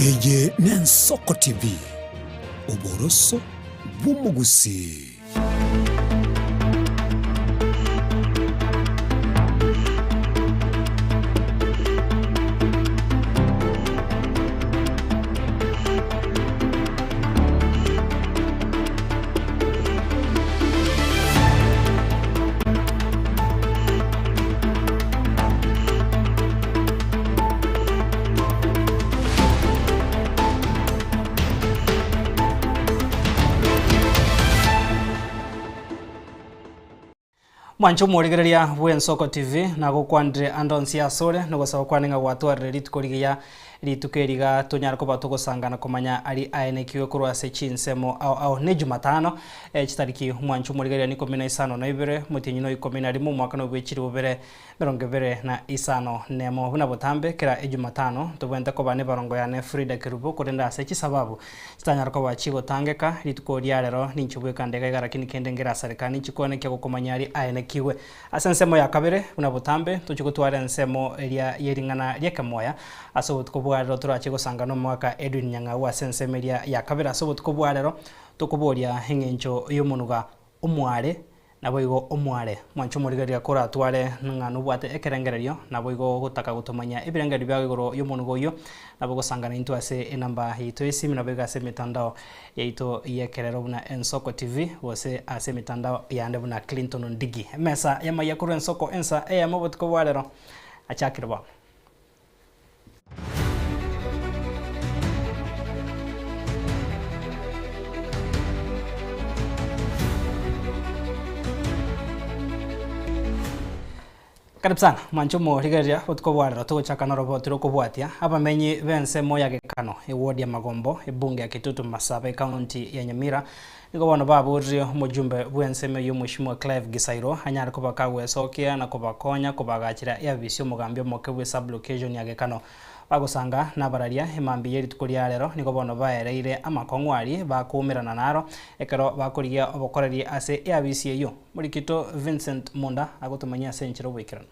Eye n'Ensoko TV, oboroso bw'omogusii. Mwanche omorigereria bw'Ensoko TV, nagokwanire ande onsi asore, nogosaba kwane ng'a gwatwarire rituko rigiya Rituko eri iga tonyare koba togosangana komanya aria aenekiwe korwa ase chinsemo ao ao. Ne Jumatano, chitariki omwancho omorigereria ikomi na isano na ibere, omotienyi no ikomi na rimo, omwaka no bwe chilifu bibere emerongo ebere na isano nemo. Buna botambe, kera Ejumatano, ntobwenerete koba nebarongo yane Frida Kerubo, korende ase chisababu chitanyare koba chigotangeka, rituko ria rero ninche bweka nde iga lakini kende ngerasareka ninche koenekia gokomanya aria aenekiwe. Ase ensemo ya kabere, buna botambe, tochie gotwara ensemo eria ye ring'ana ri'ekemoya. Ase obotuko bwa rero torache gosanga nomogaka Edwin Nyang'au ase ensemo eria ya kabere. Ase obotuko bwa rero tokoboria eng'encho y'omonuga omware, naboigo omware. Mwanche omorigereria koratware ng'a nobwate ekerengererio, naboigo gotaka gotomanya ebirengererio biago igoro y'omonuga oyio, nabo gosanga naintwe ase enamba yaito y'esimi naboigo ase emetandao yaito y'ekerero buna Ensoko TV, gose ase emetandao yande buna Clinton Ndigi. Emesa y'amaiya korwa Ensoko ensa eyemo obotuko bwa rero achakire bono. Karibu sana mwanche omorigereria botuko bwa rero togochaka noroboti rokobwatia abamenyi b'ensemo ya Gekano eward ya Magombo ebunge ya Kitutu Masaba ecounty ya Nyamira nigo bono baboririe omojumbe bw'ensemo eyio Mweshimiwa Clive Gisairo anyare koba kagwesokia na kobakonya kobagachera eabisi y'omogambi omoke bwe sub location ya Gekano bagosanga nabararia emambia ye rituko ria rero nigo bono baereire amakong'u aria bakoumerana naro ekero bakorigia obokoreri ase eabisi eyio. Morikito Vincent Munda agotomanyia ase enchera oboikeranu.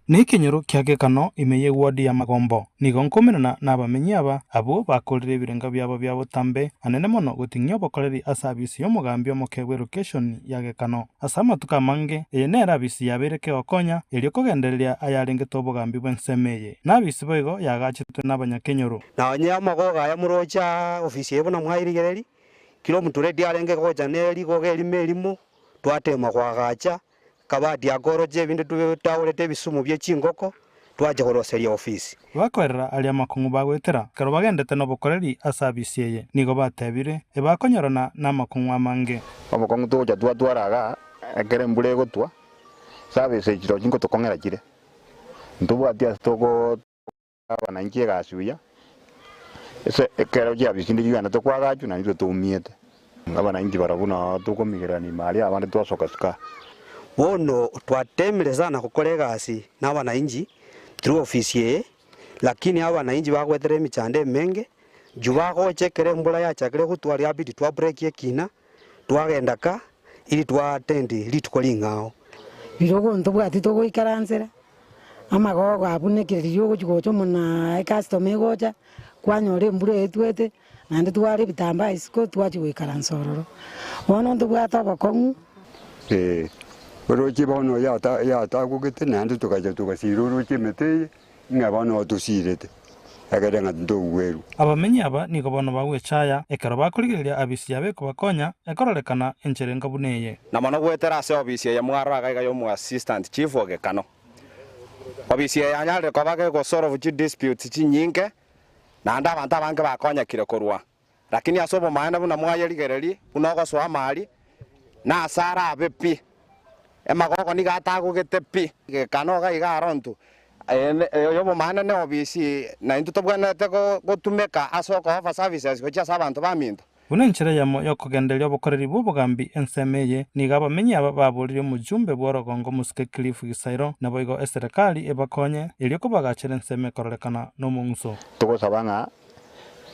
Nekenyoro kia Gekano ime y'eward ya Magombo. Nigo nkomenana nabamenyi aba, abwo bakorire ebirenga biabo bia botambe anene mono goting'ia obokoreri ase abisi y'omogambi omoke bw'elokeshoni ya Gekano. Ase amatuko amange, eye nere abisi yabeire kegokonya erio kogendereria ayarengete obogambi bw'ensemo eye. Nabisi boigo yaagachetwe nabanyakenyoro. Na onye amagogo aya moroche aa ofisi eye buna mwairigereria, kera omotureti arenge gocha ne rigogo erimo erimo, Twateema koagacha akabati akoroche ebinto totaorete ebisumu bie chingoko, twacha koroseria ofisi. Bakoerera aria amakong'u bagoetera ekero bagendete nobokoreri ase abisi eye, nigo batebire, Ebakonyorana namakong'u amange. Obokong'u togocha twatwara igaa, ekero embura egotwa, service echi roche nkotokong'era chire, ntobwati ase toko. Abananchi egasi buya, ase ekero chiabisi chinde chigenderete koagachwa naintwe toumiete. Abananchi barabwo nao tokomigererania ime aria abande twasoka sika. Bono twatemire sana gokora egasi na abananchi through ofisi eye, lakini abananchi bagwetera emichando emenge, juu bagocha ekero embura yachakire gotwa riabidi twa break ekina, twagenda ka ili twa attend rituko ring'ao. Rirogo ntobwati togoikaransera, Amagogo abunekire riria ogochia gocha omona ecustomer egocha, kwanyora embura etwete, naende tware ebitambaa isiko twachia goikaransa ororo. Bono ntobwate obokong'u. Ee, oroche bono yata yatagogete naende togacha togasira oroche emete eye, ng'a bono otosirete, ekere ng'a ntogwerwa. Abamenyi aba nigo bono bagwechaya ekero bakorigereria abisi yabo ekobakonya ekororekana enchera enga buna eye. Na mono goetera ase obisi eye mwarora iga iga y'omoassistant chief o Gekano. Obisi eye yanyarire koba gegosolve chidisputes chinyinge naende abanto abange bakonyekire korwa. Lakini ase obomaene buna mwayerigereria buna ogosoa amari na ase arabe pi. Emagogo nigo atagogete pi. Gekano iga iga aro intwe oyobomaene ne obisi na intwe tobwenerete gotumeka ase oko offer services gochia ase abanto baminto. Buna enchera eyemo y'okogendereria obokoreri bw'obogambi ensemo eye, nigo abamenyi aba baboririe omojumbe bw'orogongo omosike Cliff Gisairo, naboigo eserekari ebakonye erio kobagachera ensemo ekororekana nomong'uso. Togosaba ng'a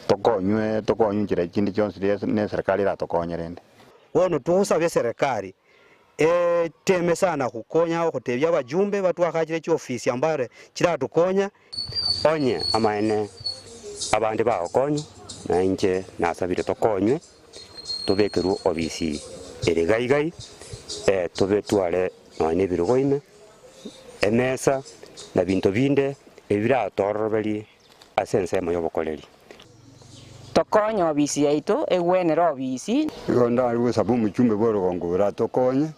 tokonywe tokonywe nchera chinde chionsi riria ne eserekari eratokonye rende. Bono togosaba eserekari eteme sana gokonya gotebia abajumbe batwagachire chiofisi ambare chiratokonya. Onye amaene. Abande bagokonywa, na inche nasabire tokonywe, tobekerwe obisi ere gaigai, tobe tware nonya na ebirogo ime, emesa, na binto binde ebi biratororoberie ase ensemo y'obokoreri. Tokonye obisi yaito egwenere obisi. Igo ndare gosaba omochumbe bw'orogongo oratokonye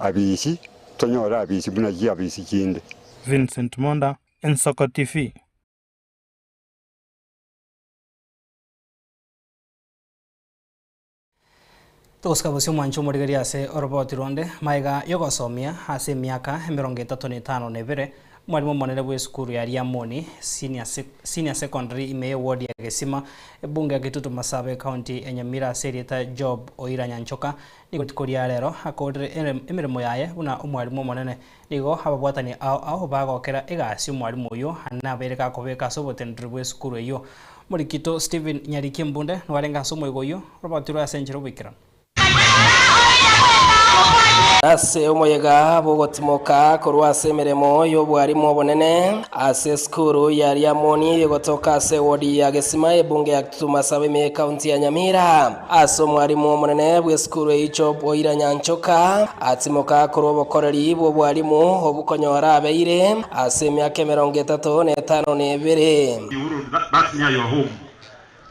abisi, tonyore abisi buna chiabisi chinde. Vincent Monda, Ensoko TV. Togosika bosio omwancho omorigereria ase oroboti ronde, magega y'ogosomia ase emiaka emerongo etato na etano na ebere, omwalimu omonene bw'esukuru ya Riamoni Senior Senior Secondary ime y'eward ya Gesima, ebunge ya Kitutu Masaba ecounty ya Nyamira ase erieta Job Oira Nyanchoka, nigo rituko ria rero akorire emeremo yaye buna omwalimu omonene. Nigo ababwatani ao ao bagokera egasi omwalimu oyio nabeire gakobeka ase oboteneneri bw'esukuru eyio. Morikito Stephen Nyariki Mbunde nwarenge ase omoigo oyio, orobatirwe ase enchera oboikeranu. Ase omoyega bw'ogotimoka korwa ase emeremo y'obwarimu obonene ase esukuru ya Riamoni eyegotoka ase ewodi ya Gesima ebunge ya Kitutu Masaba ime y'ekaunti ya Nyamira. Ase omwarimu omonene bw'esukuru eyio Job Oira Nyanchoka atimoka korwa obokoreri bw'obwarimu obukonyora abeire ase emiaka emerongo etato na etano na ebere. Uhuru, that's near your home,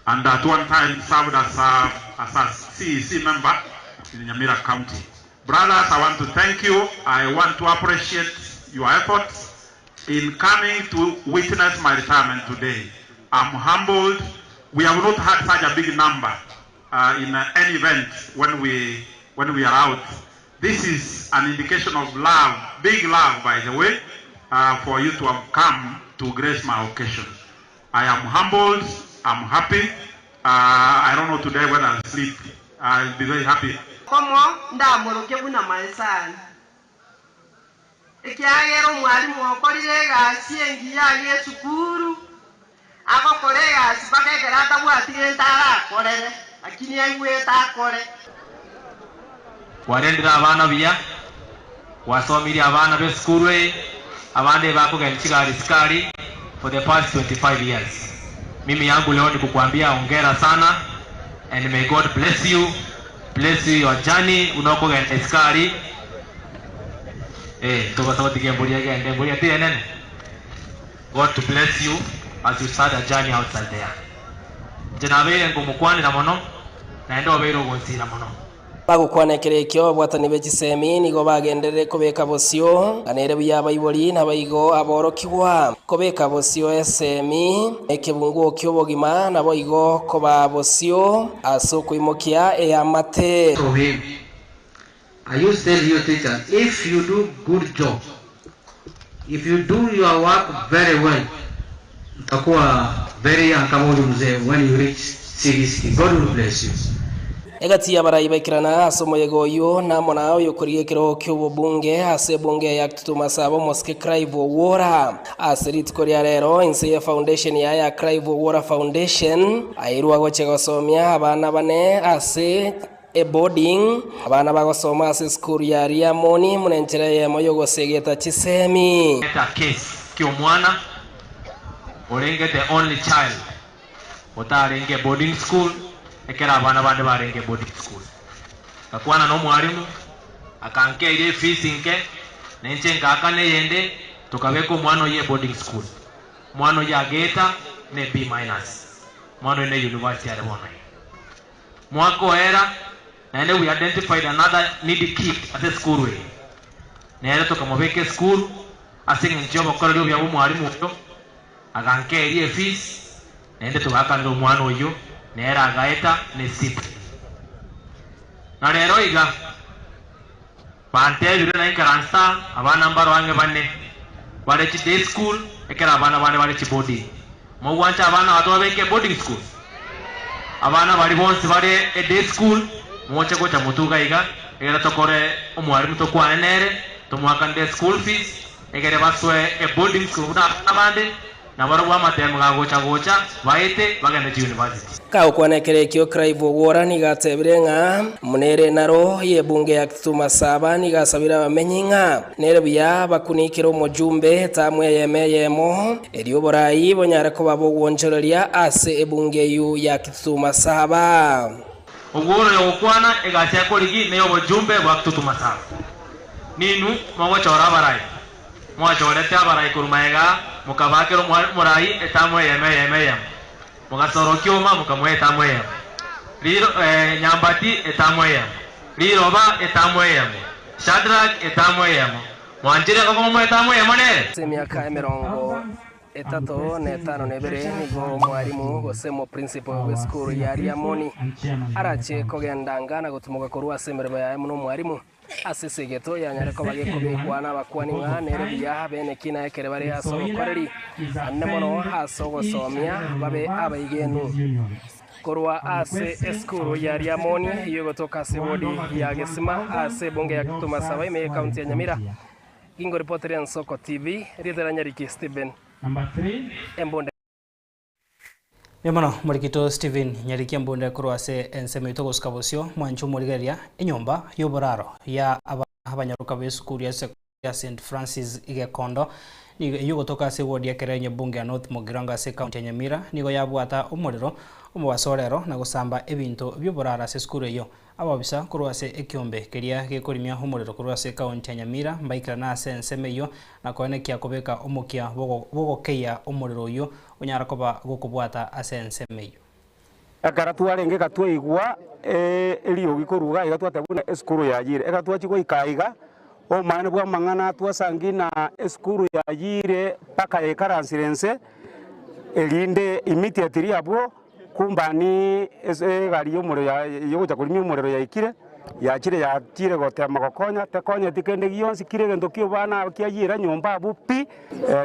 and at one time served as a, as a CEC member in Nyamira County. Brothers, I want to thank you. I want to appreciate your efforts in coming to witness my retirement today. I'm humbled. We have not had such a big number in any event when we, when we are out. This is an indication of love, big love, by the way, for you to have come to grace my occasion. I am humbled, I'm happy. I don't know today whether I'll sleep. I'll be very happy. Komo ndamorokia buna maesani. Ekiagera omwalimu okorire egasi engiya aye esukuru, agokora egasi mpaka ekero atabwati gento arakorere, lakini aigwete akore. Kwarendire abana buya, gwasomirie abana b'esukuru eye, abande bakogenda chigari sikari for the past 25 years. Mimi yangu leo ni kukuambia hongera sana and may God bless you, bless you your journey unokogenda sikari. Eh, togasaba tige mburi agende mburi atire nene. God to bless you as you start a journey outside there. Nje nabeire ngomokwanera mono naende obeire ogonsira mono. Bagokwana ekero ekio ababwatani be chisemi nigo bagenderere kobeka bosio ganere buya abaibori nabaigo aborokigwa kobeka bosio esemi ekebunguo kia obogima nabo igo koba bosio ase okoimokia eyamate. To him, I used to tell you teachers, if you do good job, if you do your work very well, utakuwa very young kama huyu mzee when you reach 60. God will bless you. Egati abarai baikirana ase omoyega oyo namona oyo korigia ekero kia obobunge ase ebunge ya Kitutu Masaba omosike Clive Owora ase rituko ria rero ense ya foundation yaye ya Clive Owora Foundation airwa gochia gosomia abana bane ase eboarding abana bagosoma ase esukuru ya Riamoni munenchera eyemo yogosegeta chisemi. Eta case kia omwana orenge the only child otarenge boarding school ekera abana bande barenge boarding school gakwana na omwarimu akankeire efees nke nenche nkakana eyende tukabeka omwana oye boarding school omwana oye ageta ne B minus omwana oye ne university are bono mwaka oera naende we identified another needy kid ase school eye nere tukamobeka esukuru ase eng'encho ya obokoreri obuya bwa omwarimu oyo agankeria efees naende tugakanera omwana oyo nere agaeta ne C na rero iga bantebire na inkaransa abana mbaro ange bane bare chi day school ekero abana bane bare chi boarding mogwancha abana bato babeke boarding school abana bari bonsi bare e day school moche gocha motuga iga egere tokore omwarimu tokwane nere tomwakanire school fees egere baswe e boarding school buna abana bande. Nabarobwo amatemo gagocha gocha, baete, bagende chiuniversity. Kagokwana ekero ekio, Clive Owuora nigo atebire ng'a buna ere naro y'ebunge ya Kitutu Masaba nigo asabire abamenyi ng'a nere buya bakunikere omojumbe etamu eyemo eyemo erio oborai bonyare koba bogwonchoreria ase ebunge eyio ya Kitutu Masaba. Owuora oyogokwana egasi akorigi ney'obojumbe bwa Kitutu Masaba. Ninwe mogochora abarai. Mwachorete abarai korwa magega, mokabaakera omorai etamu eyemo eyemo eyemo, mogasorokia oma, mokamoa etamu eyemo, riro nyambati etamu eyemo, riroba etamu eyemo, Shadrach etamu eyemo, mwanchire komomoa etamu eyemo nere? Ase emiaka emerongo etato na etano na ebere nigo omwalimu gose omoprincipo bw'esukuru ya Riamoni arache kogenda anga na gotimoka korwa ase emeremo yaye buna omwalimu. Ase esegeto yanyare koba gekobekwa nabakuani ng'a nere buya b'enekina ekere bare ase obokoreri, anene mono ase ogosomia, babe abaigenu. Korwa ase esukuru ya Riamoni eyio egotoka ase ewodi ya Gesima ase ebunge ya Kitutu Masaba ime y'ecounty ya Nyamira, Gingoripoteria Nsoko TV, erieta ria Nyariki Stephen Embunde. Mbuya mono morikito Stephen Nyarikia Mbunde korwa ase ensemo yaito gosuka bosio mwanche omorigereria enyomba y'oboraro ya abanyaroka b'esukuru ya sekondari ya St Francis Gekondo nigo eyio gotoka ase ewodi ya Kerenyo ebunge ya North Mugirango ase ekaunti ya Nyamira nigo yabwata omorero omobaso orero na gosamba ebinto bi'oboraro ase esukuru eyio. Ababisa korwa ase ekiombe keria gekorimia omorero korwa ase ekaunti ya Nyamira mbaikerane ase ensemo eyio na koenekia kobeka omokia bw'ogokeyia omorero oyio onyare koba gokobwata ase ensemo eyio. Ekero twarenge iga twaigwa eriogi korwa iga iga twateba buna esukuru yayire. Ekero twachia goika aiga, obomaene bw'amang'ana twasangi na esukuru yayire mpaka yaikaransire inse, erinde immediately abwo kumbani egari y'omorero yogocha korimia omorero yaikire, yachire yachire gotema gokonya, tekonyeti kende gionsi kire egento kia obana aba kiayire nyomba abwo pi.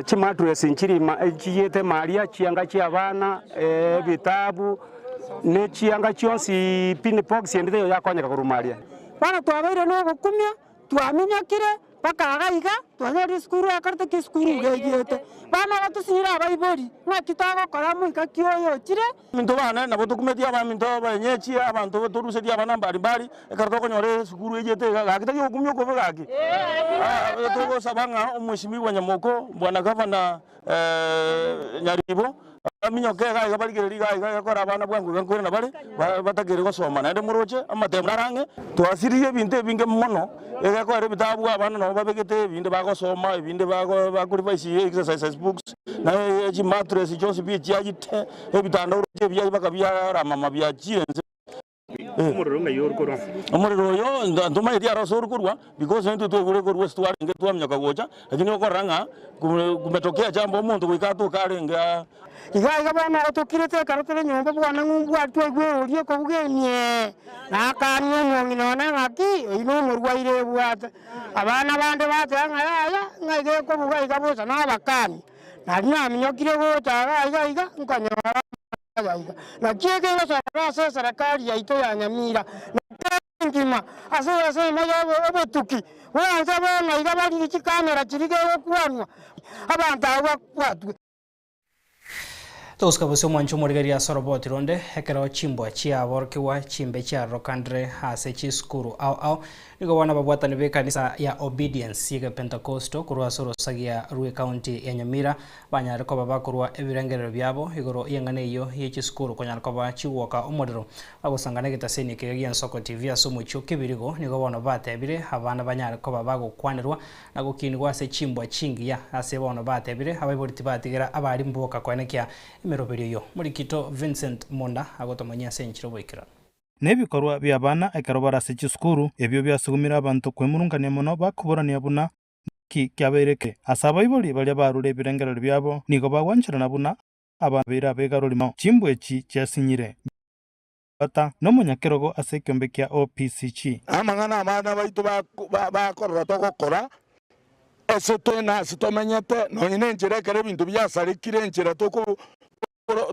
Chimattress nchiri nchiyete maria, chianga chia abana, ebitabu, ne chianga chionsi pi ne box ende teiyo yakonyeka korwa maria. Bono twabeire nogokumia, twaminyokire mpaka iga iga, twanyorire esukuru ekorete ki esukuru iga egiete. Bono gotosinyire abaibori, ng'aki togokora moika ki oyo ochire? Abanto bane nabo tokumetie abaminto abenyechi, abanto torusetie abana mbari mbari, ekero tokonyora esukuru eyete iga, gaki tari ogokumia okobe gaki. Togosaba ng'a omweshimiwa Nyamoko, bwana gavana Nyaribo, baminyoke iga iga barigererie iga iga ekore abana bwango iga nkoirana bare, batakere gosoma naende moroche amatemo nare ang'e. Twasiririe ebinto ebinge mono, egekoera ebitabu abana nabo babegete ebinde bagosoma, ebinde bakorevise exercises books, na chimattress chionsi pi echiayite, ebitanda oroche ebiaye mpaka biaramama biachire inse. Omorero ng'ai ore korwa? Omorero oyo ntomaeti aro ase ore korwa, because intwe twaigure korwa ase twarenge twaminyoka gocha, lakini okorora ng'a kumetokea jambo omonto goika atoke arenge aa. Iga iga bono gotokirete ekero tore nyomba bwana ng'umbu aria twaigwa eoria ekobuga emiee, na akania omong'ina one ng'aki oyio nomorwaire ebwate. Abana bande bateba ng'a yaya, ng'a iga ekobuga iga bosa nabakania. Nario naminyokire gocha iga iga iga nkonyora amaya iga. Naki ekegosokera ase eserekari yaito ya Nyamira, na kera engima ase ensemo ya obotuki bwanse bono iga barire chikamera chiria gegokwanwa, abanto abwo babwatwe. Togosuka bosio omwancho omorigereria ase oroboti ronde, ekero chimbwa chiaborokigwa chimbe chiarorokandire ase chisukuru ao ao, nigo bono ababwatani b'ekanisa ya Obedience y'Egepentekosto korwa ase orosagia rw'ecounty ya Nyamira banyare koba bakorwa ebirengerero biabo igoro y'eng'ana eyio ye chisukuru konyara koba chigwoka omorero. Bagosangana egetaseni ekeria gi'Ensoko TV ase omochie o Kebirigo nigo bono batebire abana banyare koba bagokwanerwa na gokinigwa ase chimbwa chingiya. Ase bono batebire, abaibori tibatigera abarimu boka koenekia emeroberio eyio. Morikito Vincent Monda agotomanyia ase enchera oboikeranu. Nebikorwa bi'abana ekero bare ase chisukuru, ebio biasugumire abanto kwemurungania mono bakoborania buna naki kiabeire kere. Ase abaibori baria barure ebirengererio biabo, nigo bagwancherana buna abana babeire abegarori mono. Chimbwa echi chiasinyire. Bata nomonyakerogo ase ekeombe kia OPCG. Amang'ana abana baito bakorora togokora, ase tore na ase tomenyete, nonya nenchera ekero ebinto biasarekire enchera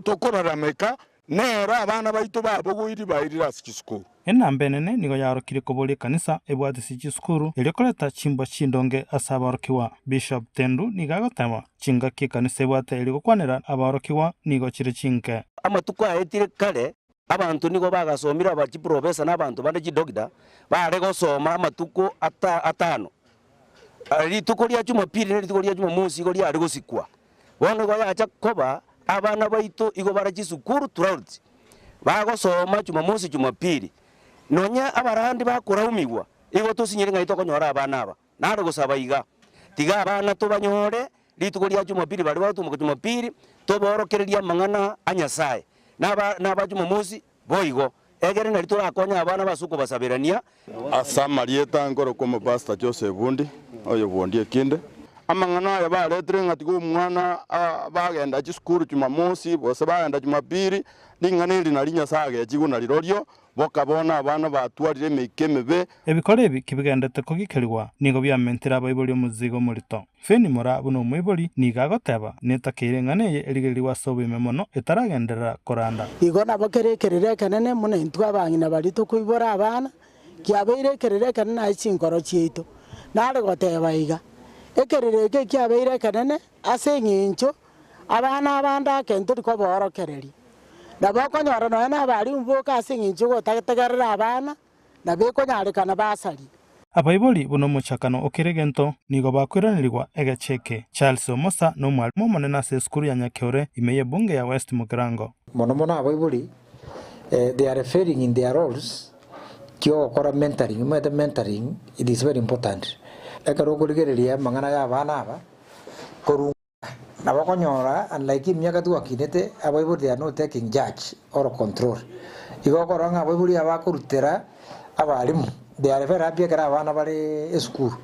tokorarameka, nero abana baito babogoirie bairire ase chisukuru. Enamba enene nigo yaorokirie koboria ekanisa ebwatisi chisukuru erio koreta chimbwa chindonge ase aborokigwa. Bishop Tendu nigo agoteba, Chingaki ekanisa ebwate erio gokwanera aborokigwa nigo chire chinke. Amatuko aetire kare, abanto nigo bagasomire aba chiprofesa na abanto bande chidokita, bare gosoma amatuko ata atano. Rituko ria Jumapili na rituko ria Jumamosi igo riare gosikwa. Bono igo yacha koba abana baito igo bare chisukuru throughout, bagosoma Jumamosi, Jumapili. Nonya abarandi bakoraumigwa, igo tosinyire ng'ai tokonyora abana aba. Nare gosaba iga, tiga abana tobanyore rituko ria Jumapili baria bagotumoka Jumapili, toborokererie amang'ana a Nyasae, na aba na aba Jumamosi boigo, egere nario torakonye abana base okobasaberania. Ase amarieta nkorokwa Omopastor Joseph Bundi, oyo Bundi Ekinde. Amang'ana aya baretire ng'a tiga omwana bagenda chisukuru Jumamosi gose bagenda Jumapili, ring'ana eri nari Nyasae agechigwe narirorio, Boka bono abana batwarire emeika emebe. Ebikoro ebi kibigenderete kogikerigwa, nigo biamentire abaibori omozigo omorito. Feni Moraa buna omoibori nigo agoteba, Netakeire eng'ana eye erigererigwe ase oboime mono etaragenderera koranda. Igo nabo kere ekerero ekenene buna intwe abang'ina baria tokoibora abana, kiabeire ekerero ekenene ase chinkoro chiaito. Nare goteba iga, ekerero eke ekiabeire ekenene ase eng'encho abana abande ake ntori koboorokereria. Nabo okonyora nonya nabarimu boka ase eng'encho y'ogotategerera abana, nabo ekonyarekana basarie. Abaibori buna omochakano o kera egento nigo bakoiranerigwa egeche eke. Charles Omosa nomwalimu omonene ase esukuru ya Nyakeore ime y'ebunge ya West Mugirango. Mono mono abaibori they are failing in their roles kiogokora mentoring, omanyete mentoring it is very important. Ekero okorigereria amang'ana ya abana aba korwa. Nabo okonyora unlike emiaka twakinete abaibori they are not taking judge or control. Igo okorora ng'a abaibori aba bakorutera abalimu they are very happy ekero abana bare esukuru.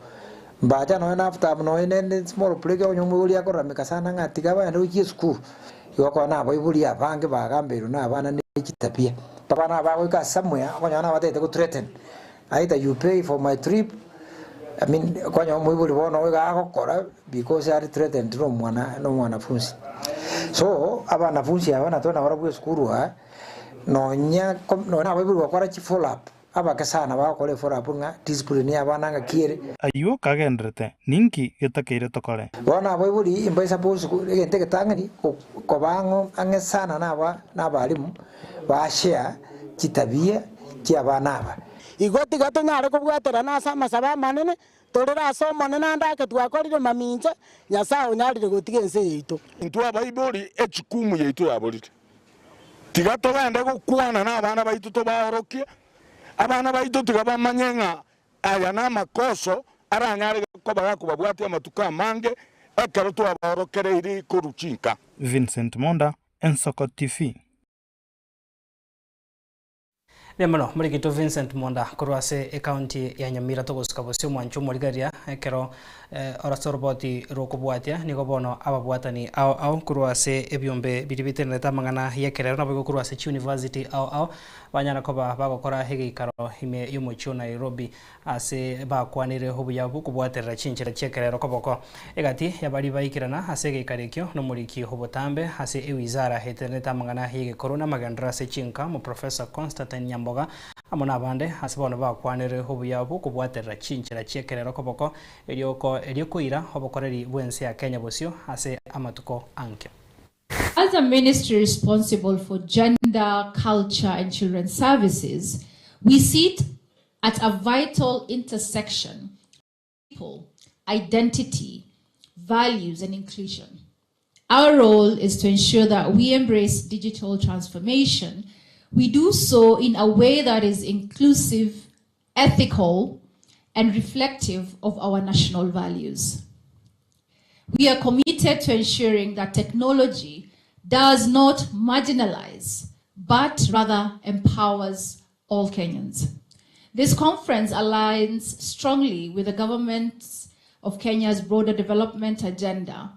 Mbacha nonya na after nonya ne small break okonyora omoibori akorarameka sana ng'a tiga bagende gochia esukuru. Igo okonyora na abaibori abange bagambeirwe na abana ne chitabia. Abana aba bagoika ase somewhere okonyora nabatagete go threaten Either you pay for my trip, I mean kwanyora omoibori bono iga agokora because are threatened na omwana na omwanafunsi. So abanafunsi aba natwe nabarabwo esukuru aa, nonya ko nonya abaibori gokora chi follow up, abake sana bagokora efollow up ng'a discipline ya abana ng'aki ere. Ayio kagenderete, ninki getakeire tokore? Bono abaibori mbai suppose egento egetang'ani koba ang'o ang'e sana na aba na abalimu ba share chitabia chi'abana aba. Igo tiga tonyare kobwaterana ase amasabo amanene, torere ase Omonene ande ake twakorire mamincha, Nyasae onyarire gotiga ense yaito. Intwe abaibori echukumu yaito yaborire. Tiga togende gokwana nabana baito tobaorokie. Abana baito tiga bamanye ng'a aya namakoso aranyare koba gakobabwatia amatuko amange ekero twabaorokereirie korwa chinka. Vincent Monda, Ensoko TV. Mbuya mono morikito Vincent Monda korwa ase ecounty ya Nyamira togosuka bosio omwancho omorigereria ekero ore ase oroboti rw'okobwatia nigo bono ababwatani ao ao korwa ase ebiombe biria bitenerete amang'ana y'ekerero naboigo korwa ase chiuniversity ao ao banyara koba bagokora egeikaro ime y'omochie o Nairobi Ase bakwanire obuya bw'okobwaterera chinchera chi'ekerero koboko. Egati y'abaria baikerana ase egeikaro ekio nomoriki obotambe ase ewizara etenerete amang'ana y'egekoro na amagenderero ase chinka Omoprofessor Constantine Nyamboga amo nabande ase bono bakwanire obuya bw'okobwaterera chinchera chi'ekerero koboko erio erio koira obokoreri bw'ense ya Kenya bosio ase amatuko ankio. As a ministry responsible for gender, culture and children's services, we sit at a vital intersection of people, identity, values and inclusion. Our role is to ensure that we embrace digital transformation. We do so in a way that is inclusive, ethical, and reflective of our national values. We are committed to ensuring that technology does not marginalize, but rather empowers all Kenyans. This conference aligns strongly with the government of Kenya's broader development agenda.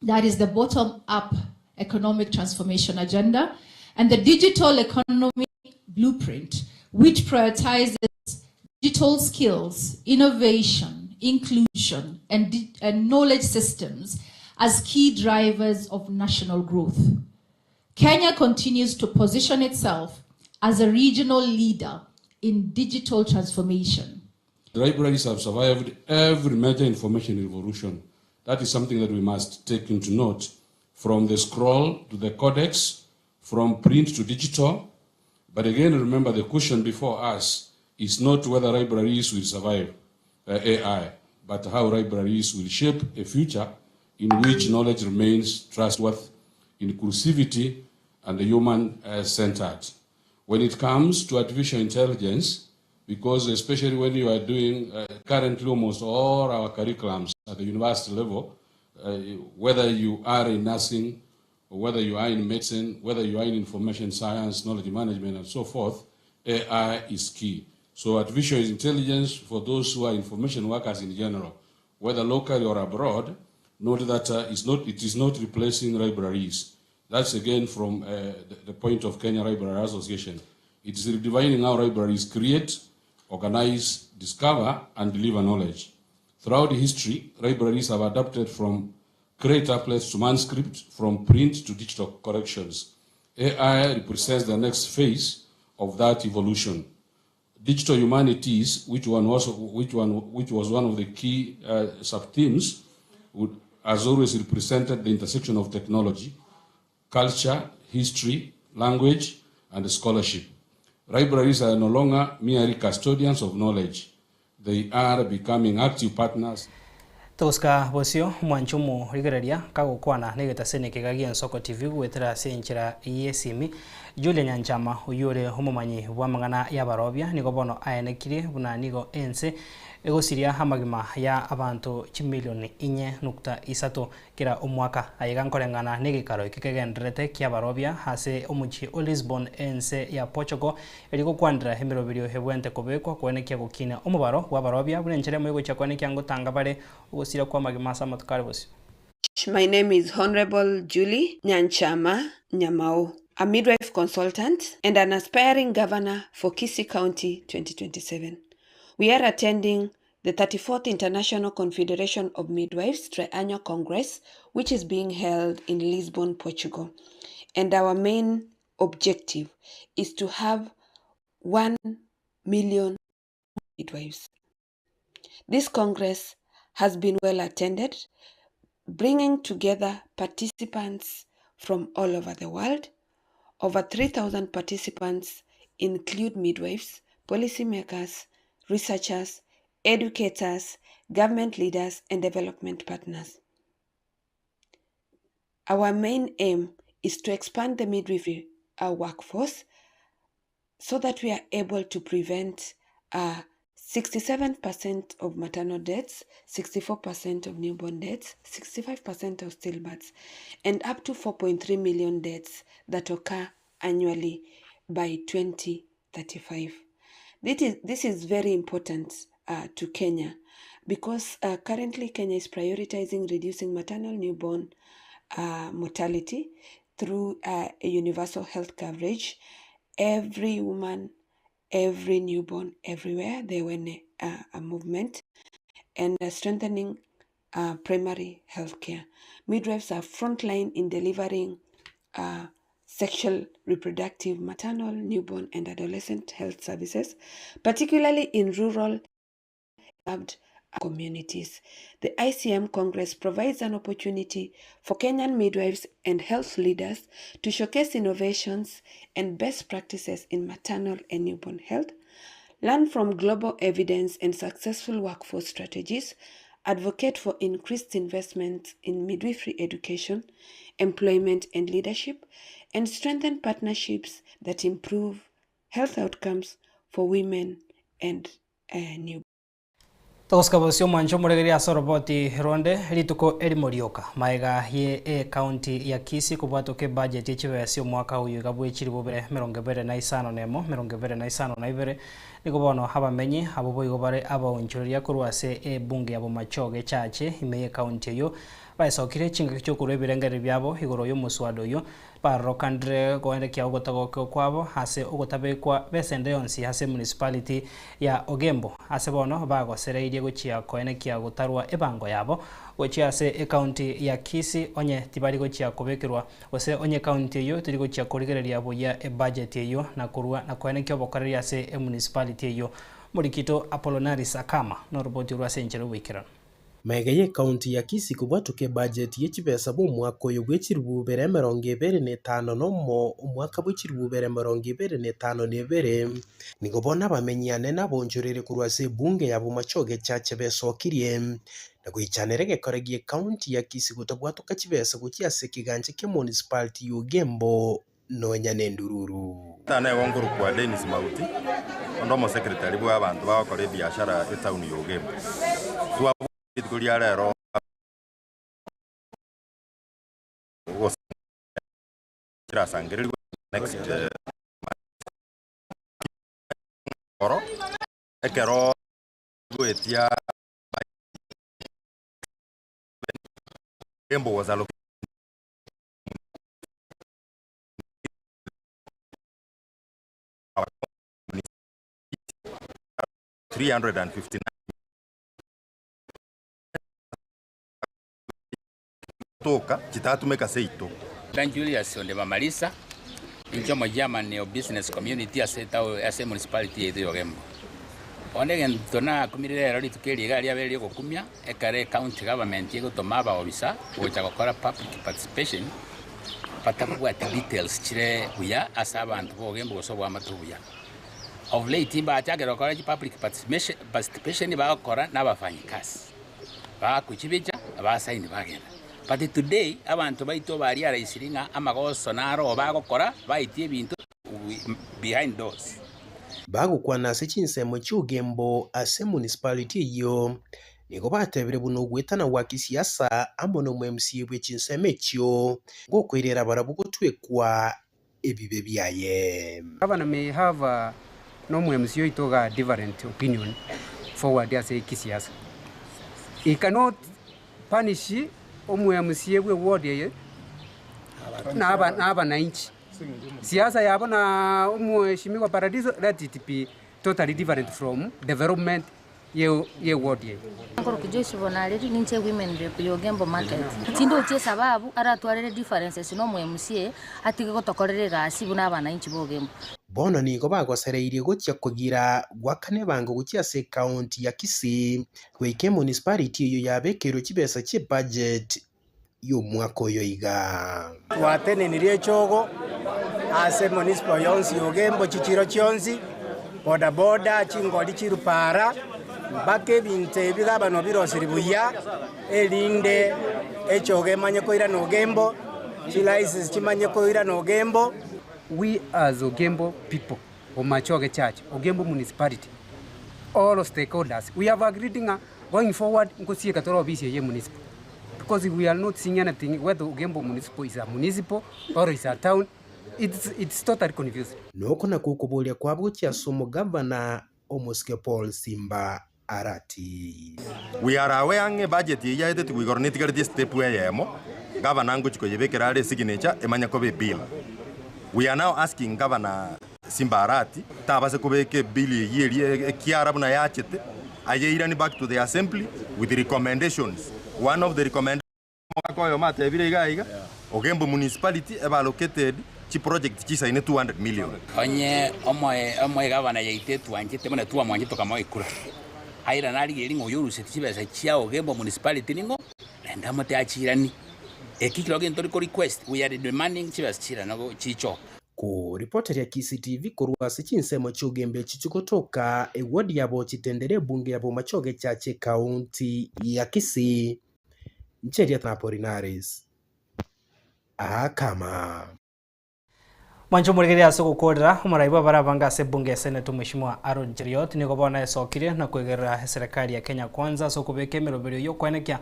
That is the bottom-up economic transformation agenda and the digital economy blueprint, which prioritizes digital skills, innovation, inclusion, and, and knowledge systems as key drivers of national growth. Kenya continues to position itself as a regional leader in digital transformation. The libraries have survived every major information revolution. That is something that we must take into note. From the scroll to the codex, from print to digital. But again, remember the question before us is not whether libraries will survive uh, AI, but how libraries will shape a future in which knowledge remains trustworthy, inclusivity, and human-centered. When it comes to artificial intelligence, because especially when you are doing uh, currently almost all our curriculums at the university level, uh, whether you are in nursing, or whether you are in medicine, whether you are in information science, knowledge management, and so forth, AI is key. So artificial intelligence, for those who are information workers in general, whether locally or abroad, note that uh, it's not, it is not replacing libraries. That's again from uh, the, the point of Kenya Library Association. It is redefining how libraries create, organize, discover, and deliver knowledge. Throughout history, libraries have adapted from clay tablets to manuscript, from print to digital collections. AI represents the next phase of that evolution. Digital humanities, which, one was, which, one, which was one of the key uh, sub-themes, would, has always represented the intersection of technology, culture, history, language, and scholarship. Libraries are no longer merely custodians of knowledge. They are becoming active partners. Tosika bosio mwanchumu rigereria kagokwana negetasene kega gia Nsoko TV gwetera ase enchera y'esimi Julia Nyanchama oyore omomanyi bwa amang'ana y'abarobia nigo bono aenekirie buna nigo ense egosiria amagima ya abanto chimilioni inye nukta isato kera omwaka aiga nkoreng'ana na egekaro eke kegendererete kia abarobia ase omochie o Lisbon ense ya Portugal eri gokwanera emeroberio ebwente kobekwa koenekia gokina omobaro bwa abarobia buna enchera emo egochia koenekia ngotanga bare ogosira kwa amagima ase amatuko are bosio. My name is Honorable Julie Nyanchama Nyamao, a midwife consultant and an aspiring governor for Kisii County 2027. We are attending the 34th International Confederation of Midwives Triannual Congress, which is being held in Lisbon, Portugal. And our main objective is to have 1 million midwives. This Congress has been well attended, bringing together participants from all over the world. Over 3,000 participants include midwives, policymakers, researchers, educators, government leaders, and development partners. Our main aim is to expand the midwifery uh, workforce so that we are able to prevent uh, 67% of maternal deaths, 64% of newborn deaths, 65% of stillbirths, and up to 4.3 million deaths that occur annually by 2035. This is, this is very important uh, to Kenya because uh, currently Kenya is prioritizing reducing maternal newborn uh, mortality through uh, a universal health coverage. Every woman, every newborn, everywhere, there were a, a movement and uh, strengthening uh, primary health care. Midwives are frontline in delivering uh, sexual, reproductive, maternal, newborn, and adolescent health services, particularly in rural communities. The ICM Congress provides an opportunity for Kenyan midwives and health leaders to showcase innovations and best practices in maternal and newborn health, learn from global evidence and successful workforce strategies, advocate for increased investment in midwifery education, employment, and leadership, and strengthen partnerships that improve health outcomes for women and uh, newborns. Togosika bosio omwancho omoregeria ase oroboti ronde rituko erimo rioka maega ye ekaunti ya Kisii kobwatoka ebudget ye chibesa omwaka oyo iga bwe chiri bobere emerongo ebere na isano na emo emerongo ebere na isano na ibere nigo bono abamenyi abo boigo bare abaonchoreria korwa ase ebunge ya Bomachoge echache ime ye ekaunti eyio. Baesokire chingaki chiokorwa ebirengererio biabo igoro y'omoswada oyio, barorokandire goendekia ogotagokigwa kwabo ase ogotabekwa besende yonsi ase emunicipality ya Ogembo. Ase bono bagosereirie gochia koenekia gotarwa ebango yabo gochia ase ecounty ya Kisii onye tibari gochia kobekerwa gose onye ecounty eyio teri gochia korigereria buya ebudget eyio na korwa na koenekia obokoreri ase emunicipality eyio. Morikito Apollonaris Akama noroboti orwo ase enchera oboikeranu. Magega y'Ekaunti ya Kisii kobwatoka ebajeti ye chibesa bw'omwaka oyo bwe chilifu ibere emerongo ebere na etano nomo omwaka bwe chilifu ibere emerongo ebere na etano na ebere, nigo bono abamenyi anene abonchoreire korwa ase ebunge ya Bomachoge Chache besokirie na goichanera egekore gi'Ekaunti ya Kisii gotabwatoka chibesa gochia ase ekegancha kia Municipality ya Ogembo nonya nendururu. Tata nigo nkorokwa Dennis Mauti, onde omosekretari bwa abanto bagokora ebiashara etown ya Ogembo. Twabwate rituko ria rero chirasangererigwe next oro ekero goetia Ogembo was allocated 359 toka chitatumeka seito. Dan Julius onde Mamalisa, inche omochairman o business community ase etown ase emunicipality yaito ya Ogembo. Bono egento nakumire rero rituko eri iga riabeire riogokumia, ekero ecounty government egotoma abaofisa gocha gokora public participation, batabwati details chire buya ase abanto ba Ogembo gose oboamate obuya. Of late mbachakire gokora chipublic participation bagokora na abafanyikazi, bagochibicha basaini bagenda. But today abanto baito bariaraisiri ng'a amagoso naro bagokora baitie ebinto behind doors. Bagokwana ase chinsemo chi'Ogembo ase municipality eyio, nigo batebire buna ogoetana gwa kisiasa amo nomo-MCA bwe chinsemo echio ngokoirera barabwo gotwekwa ebibe biaye. Gavana may have a nomo MCA oito iga different opinion forward ase kisiasa. He cannot punish omo MCA bwe ward eye na abananchi. Siasa yabo na omweshimiwa Paradiso let it be totally different from development ye ward eye. Nkoroki Joyce Bonareri, ninche women rep ya Ogembo Market. Tindochi esababu aratwarere differences na omo MCA atige gotokorera egasi buna abananchi ba Ogembo. Bono nigo bagosereirie gochia kogira goakana ebango gochia ase ekaunti ya Kisii goika emunicipality eyio yabekeirwe chibesa chi'ebudget y'omwaka oyo iga. Twatenenirie echogo ase municipal yonsi ya Ogembo chichiro chionsi, bodaboda, chingori chirupara, mpaka ebinto ebi gabana obirosiri buya, erinde echogo emanye koirana Ogembo, chilicense chimanye koirana Ogembo. We as Ogembo people, Bomachoge Church, Ogembo Municipality, all stakeholders, we have agreed ng'a going forward nkosieka tore ofisi eye municipal because we are not seeing anything whether Ogembo Municipal is a municipal or is a town, it's, it's totally confused. Noko nakwo okoboria kwabo gochia ase omogavana omosike Paul Simba Arati. We are aware ng'a ebudget eyio yaetetigwe igoro netigaretie estep eyemo, gavana ngochia koyebekera are esignature emanye koba ebill. We are now asking gavana Simba Arati tabase kobeka ebill eyio eria ekiara buna yachete, ayeiranie back to the assembly with recommendations. One of the recommendations Omogaka oyomo atebire iga iga, Ogembo Municipality ebe allocated chiproject chisaine 200 million. Onye omoegavana yaito etwanchete buna twamwanchete tokamoa ekura, airane arigererie ng'a oyo orusetie chibesa chia Ogembo Municipality ning'o, naende amote achiranie. Eki kirobio gento tori ko request, we are demanding chibesa chirane chichoke. Koripoteria Kisii TV korwa ase chinsemo chi'ogembe echi chigotoka eward ya Bochitendere ebunge ya Bomachoge Church ekaunti ya Kisii. Ncheria na Apolinaris Akama. Mwanche omorigereria ase ogokorera omorai bw'abare abange ase ebunge ya Senate Omweshimiwa Aaron Cheruiyot nigo bono aesokirie na koigerera eserekari ya Kenya Kwanza ase okobeka emeroberio y'okoenekia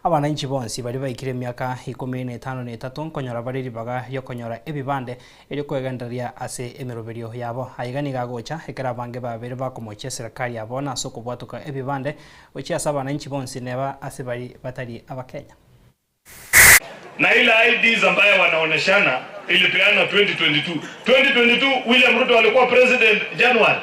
abananchi bonsi baria baikire emiaka ikomi na etano na etato nkonyora bare ribaga riokonyora ebibande erio kwegendereria ase emeroberio yabo. Aiga nigo agocha ekero abange babeire bakomochia eserekari ya bono ase okobwatoka ebibande Gochia ase abananchi bonsi neba ase baria batari Abakenya. na ile IDs ambayo wanaoneshana ilipeanwa 2022. 2022 William Ruto alikuwa president January.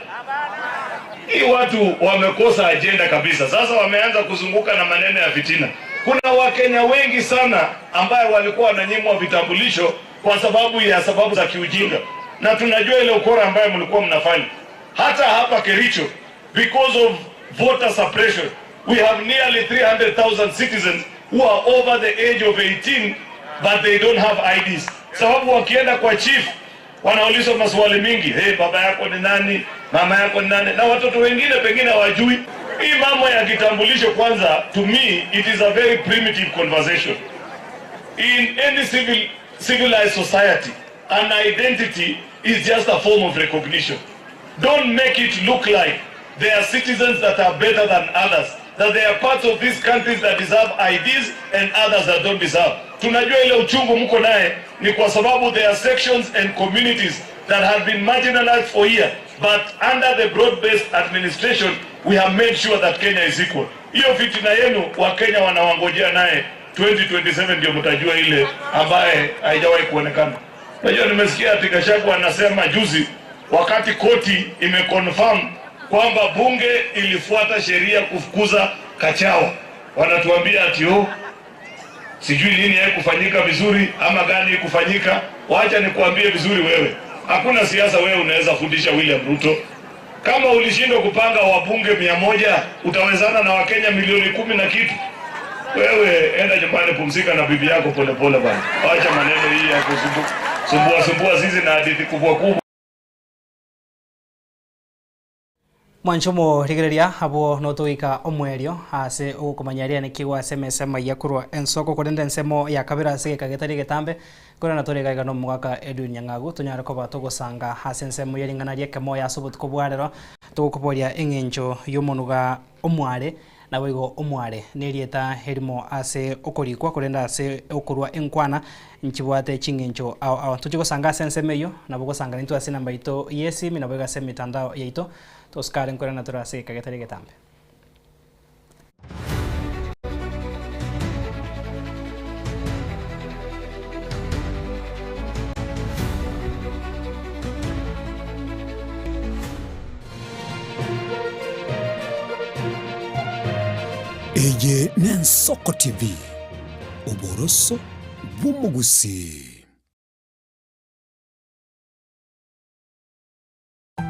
Hii watu wamekosa ajenda kabisa. Sasa wameanza kuzunguka na maneno ya fitina. Kuna Wakenya wengi sana ambayo walikuwa wananyimwa vitambulisho kwa sababu ya sababu za kiujinga, na tunajua ile ukora ambayo mlikuwa mnafanya hata hapa Kericho, because of voter suppression we have nearly 300,000 citizens who are over the age of 18 but they don't have IDs, sababu wakienda kwa chief wanaulizwa maswali mingi, hey, baba yako ni nani, mama yako ni nani, na watoto wengine pengine hawajui hii mambo ya kitambulisho. Kwanza, to me it is a very primitive conversation. In any civilized society, an identity is just a form of recognition. Don't make it look like there are citizens that are better than others, that there are parts of these countries that deserve IDs and others that don't deserve. Tunajua ile uchungu mko naye ni kwa sababu there are sections and communities that have been marginalized for years, but under the broad-based administration we have made sure that Kenya is equal. Hiyo fitina yenu Wakenya wanawangojea naye 2027 ndio mtajua ile ambaye haijawahi kuonekana. Unajua, nimesikia ati Gachagua anasema juzi wakati koti imeconfirm kwamba bunge ilifuata sheria kufukuza Kachawa, wanatuambia ati oh, sijui nini haikufanyika vizuri ama gani haikufanyika. Wacha nikuambie vizuri wewe, hakuna siasa wewe unaweza fundisha William Ruto. Kama ulishindwa kupanga wabunge 100, utawezana na Wakenya milioni 10 na kitu? Wewe enda nyumbani, pumzika na bibi yako polepole bwana. Wacha maneno hii ya kusumbua sumbua sisi na hadithi kubwa kubwa. Mwanchomo rigereria abo notoika omwerio ase ogokomanyaria nikiwa ase emesemo ya korwa ensoko korende ensemo ya kabere ase gekagetari getambe korena toregaiga no omogaka Edwin Nyang'agu tonyare koba togosanga ase ensemo ya ring'ana ria ekemo ya ase obotuko bwa rero togokoboria eng'encho ya omonuga omware nabo igo omware nerieta erimo ase okorikwa korenda ase okorwa enkwana nchibwate ching'encho ao ao tochigosanga ase ensemo eywo nabo gosanga nintwe ase enamba yaito ya esimi nabo iga ase emitandao yaito tosikare nkorena tore ase gekagetari getambe. Eye n'Ensoko TV, oboroso bw'omogusii.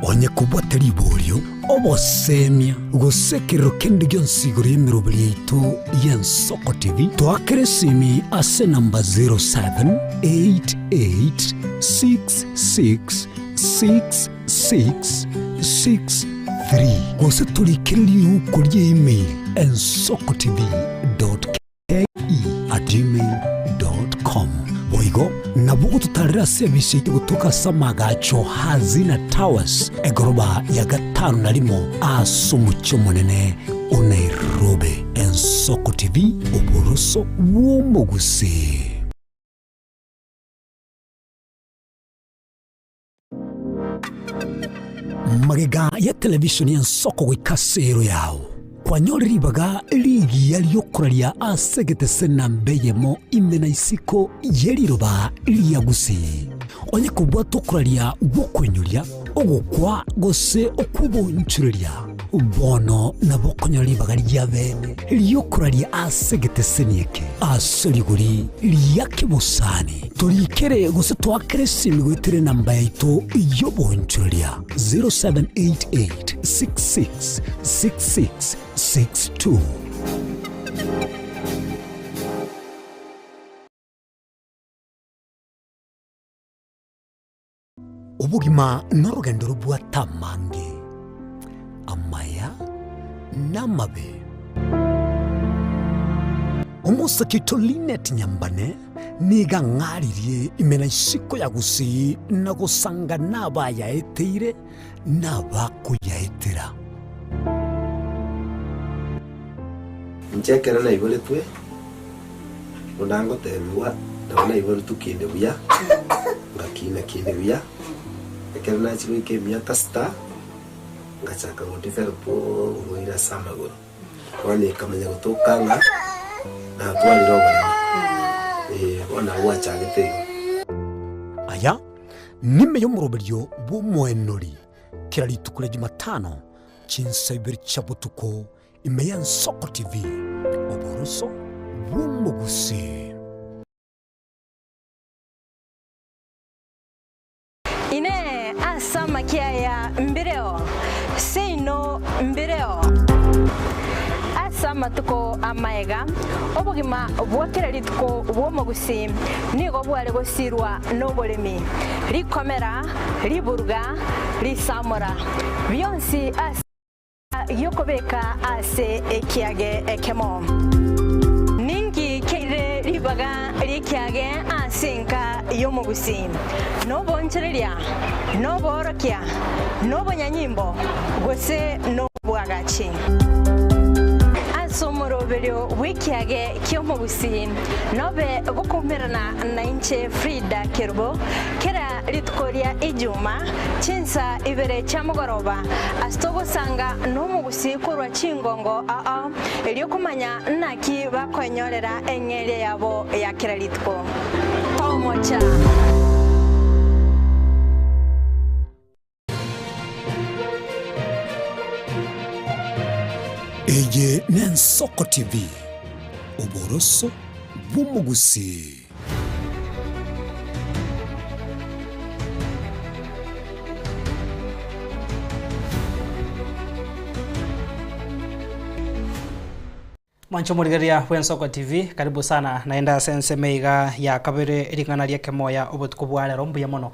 Onye kobwate riborio, obosemia, gose ekerero kende gionsi igoro y'emeroberi yaito y'Ensoko TV, toakere esimi ase enamba 0788666663 gose torikere riuko ria email ensokotv.ke@gmail.com. Boigo nabo gototarera ase ebise yaito gotoka ase amagacho Hazina Towers egoroba ya gatano na rimo ase omochie omonene o Nairobi. Ensoko TV, oboroso bw'omogusii. Magega ya televishoni y'ensoko goika ase ero yao, kwanyore ribaga rigiya ri'okoraria ase egetese namba eyemo ime na isiko ye riroba ria Gusii. Onye kobwata okoraria gw'okoinyoria, ogokwa gose okw'obonchoreria, bono nabo okonyora ribaga ria bene ri'okoraria ase egeteseni eke ase rigori ria kebosani. Torikere gose toakere esimi goetera enamba yaito y'obonchoreria 0788666662. Obogima norogendo robwate amange, amaya na amabe. Omosake oito Linet Nyambane nigo ang'aririe ime na isiko ya Gusii na gosanga nabayaeteire na abakoyaetera. Inche ekero naiboretwe, buna ngotebigwa, nabo naiboretwe kinde buya, ngakina kinde buya, ekero nachia goika emiaka sita, ngachaka godevelop oborwaire ase amagoro. Bono ekamanya gotoka ng'a natwarire oboremo. Eh, bono. Bono agwo gwachagete igo. Aya nime y'omoroberio bw'omoenori kera rituko ria Jumatano chinsa ibere chia botuko ime y'Ensoko TV, oboroso bw'omogusii. Inee! Ase amakia aya mbireo? Seino mbireo. Ase amatuko amaega, obogima bwa kera rituko bw'omogusii nigo bware gosirwa noboremi, rikomera, riburuga, risamora, bionsi ase. Gi'okobeka ase ekiage ekemo. Ninki keire ribaga ri'ekiage ase enka y'omogusii? Noboonchoreria, noboorokia, nobonyanyimbo, gose nobwagachi? Ase omoroberio bw'ekiage ki'omogusii nobe gokoumerana nainche Frida Kerubo kera Rituko ria Ijuma, chinsa ibere chia mogoroba, ase togosanga nomogusii korwa chingongo ao, erio komanya naki bakoenyorera eng'eria yabo ya kera rituko. Tomocha! Eye n'Ensoko TV, oboroso bw'omogusii. Mwanche omorigereria bw'Ensoko TV, karibu sana naende ase ensemo iga ya kabere ring'ana ri'ekemoya obotuko bwa rero mbuya mono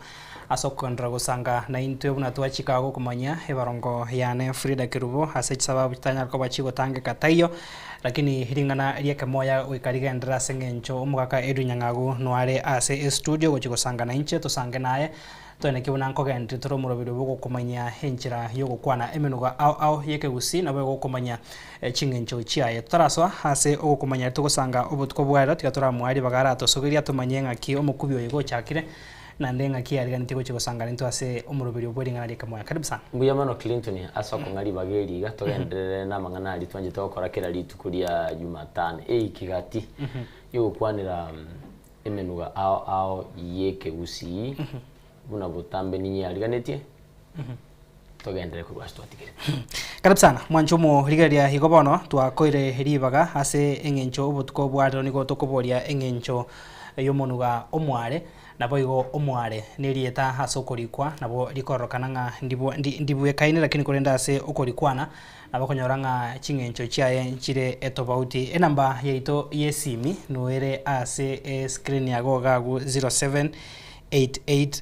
ase okogenderera gosanga naintwe buna twachika gokomanyia ebarongo yane Frida Kerubo ase chisababu chitanyara koba chigotangeka taiyo Lakini ring'ana ri'ekemoya goika rigenderere ase engencho omogaka Edwin Nyang'agu noare ase estudio gochia gosanga nainche tosange naye toeneki buna nkogendereria tore omoroberi obo gokomanyia enchera y'ogokwana emenuga ao ao y'ekegusii nabo egokomanyia ching'encho chiaye. Totarasoa ase ogokomanyia togosanga obotuko bwa rero tiga toramoa ribaga aratosogerie atomanyie ng'aki omokubi oyo gochakire Naende ng'aki yariganetie gochia gosangana intwe ase omoroberio bwe ring'ana ri'ekemoya. Karibu sana. Mbuya mono Clinton ase okong'a ribaga eri iga togenderere namang'ana aria twanchete gokora kera rituko ria Jumatano eiki gati yogokwanera emenuga ao ao yekegusii buna botambe ninyariganetie togenderere korwa ase twatigerete. Karibu sana mwanche omorigereria igo bono twakoire ribaga ase eng'encho obotuko bwa rero nigo tokoboria eng'encho y'omonuga omware Naboigo omoare nerieta ase okorikwa nabo rikororokana ng'a ndibwekaine, lakini korende ase okorikwana nabo okonyora ng'a ching'encho chiaye nchire etobauti. Enamba yaito y'esimi noere ase escreen yago iga agwo 07886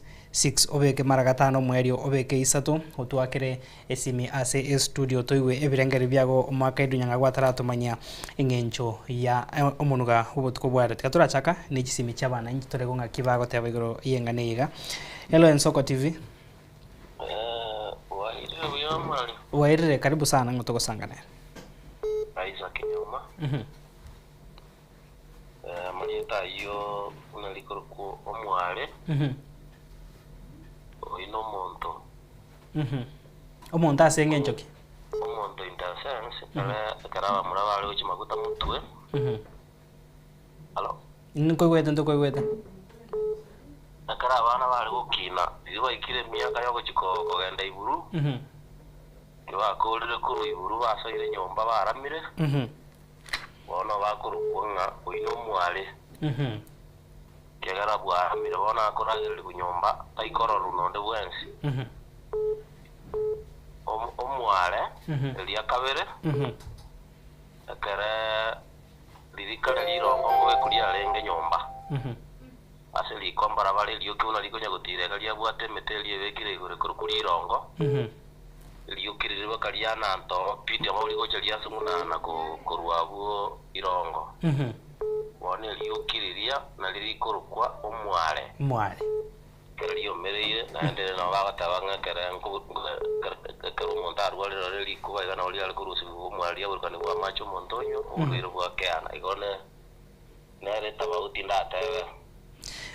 obeke mara gatano omoerio obeke isato otwakere Esimi ase estudio toigwe ebirengererio biago omwaka Edwin Nyang'agwa ataratomanyia eng'encho ya omonuga bw'obotuko bwa rero. Tiga torachaka ne chisimi chia abananchi torego ng'aki bagoteba igoro y'eng'ana eye iga. Hello Ensoko TV. Bwairire buya omwari. Bwairire, karibu sana ng'o togosanga nere. Isaac Nyuma. Amarieta ayio buna rikorokwa omware, oyio nomonto. Omonto ase engencho ki? Omonto in the sense, ekere ekero abamura bare gochia maguta motwe. Hallo? Nkoigwete ntokoigwete. Ekero abana bare gokina, riria baikire emiaka ya ogochia kogenda iburu, kibakorire korwa iburu basoire nyomba baramire, Bono bakorokwa ng'a oyio nomware, ekiagera bwaramire, bono akoragererigwa nyomba, taikororwa nonde bwensi. Omware eria kabere, ekere riria kare rirongo nkobekwa riarenge nyomba, ase rikombora bare erioki buna rikonya gotiira iga riabwate emete eria ebekire igoro ekorokwa rirongo. Erioki riria bakariana nto pi amo rigocha riasung'unana korwa abwo irongo. Bono erioki riria nario rikorokwa omware. Omware. Ekero riomereire, naende nabo bagoteba ng'a ekero omonto arwarire rore rikuba iga nabo riare korusigwa omware riaburukanigwa amache omonto onywa, oborwaire bwakeana. Igo nere etabauti ndatebe.